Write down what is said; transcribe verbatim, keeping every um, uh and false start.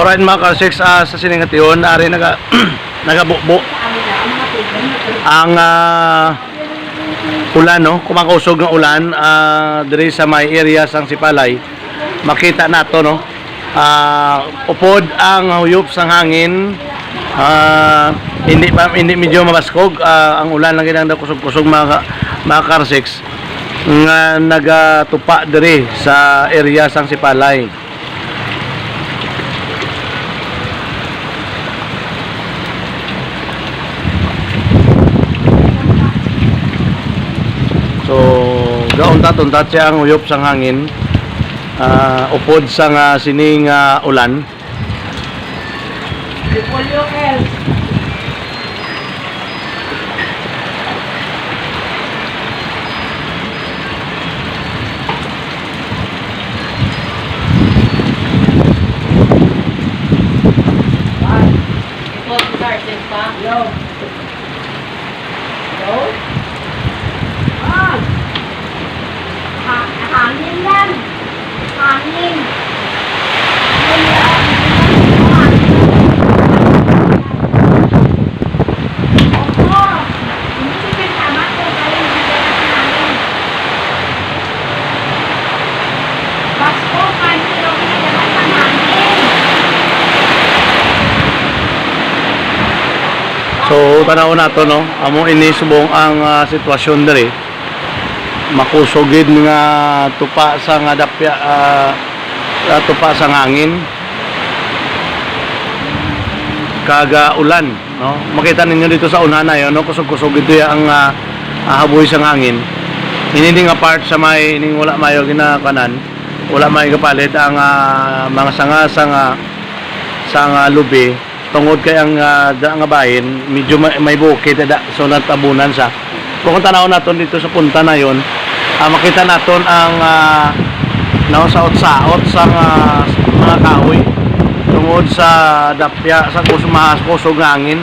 Alright, mga Karsix, ah, sa sining ation, ari naga nagabubo ang, ah, ulan, no? Kumakusog nga ulan, ah, diri sa may area sang Sipalay. Makita nato, no? Ah, upod ang huyop sang hangin. Ah, hindi pa, hindi medyo mabaskog, ah, ang ulan lang gid ang kusog-kusog, mga ka-, mga Karsix, nga nagatupa diri sa area sang Sipalay. So, gauntat-untat siya ang uyop sang hangin, ah, upod sa nga sining, ah, ulan. Hello? Ah. Ha-, hangin lang. Hangin. Hangin lang. Opo. Hindi ko tama kung kaya hindi ka hangin. So, tanaw nato, no? Amo ini subong ang, ah, sitwasyon diri. Makusog gid nga tupa sa nga dapya, ah, ah, tupa sa hangin. Kag, ah, ulan. No? Makita ninyo dito sa una na yun, no? Kusog-kusog ito ya ang, ah, ah, haboy sang hangin. Ini ni nga part sa may, ining wala mayo ginakanan, wala may kapalit ang, ah, mga sanga, sanga, sanga lubi. Tungod kay ang, ah, da nga bahin, medyo may, may bukid, da, so natabunan sa. Kung tanaw naton dito sa punta na yun, ah, makita naton ang, ah, nasaot-saot sa, ah, mga kahoy tungod sa dapya sa kus-, mas kusog nga hangin.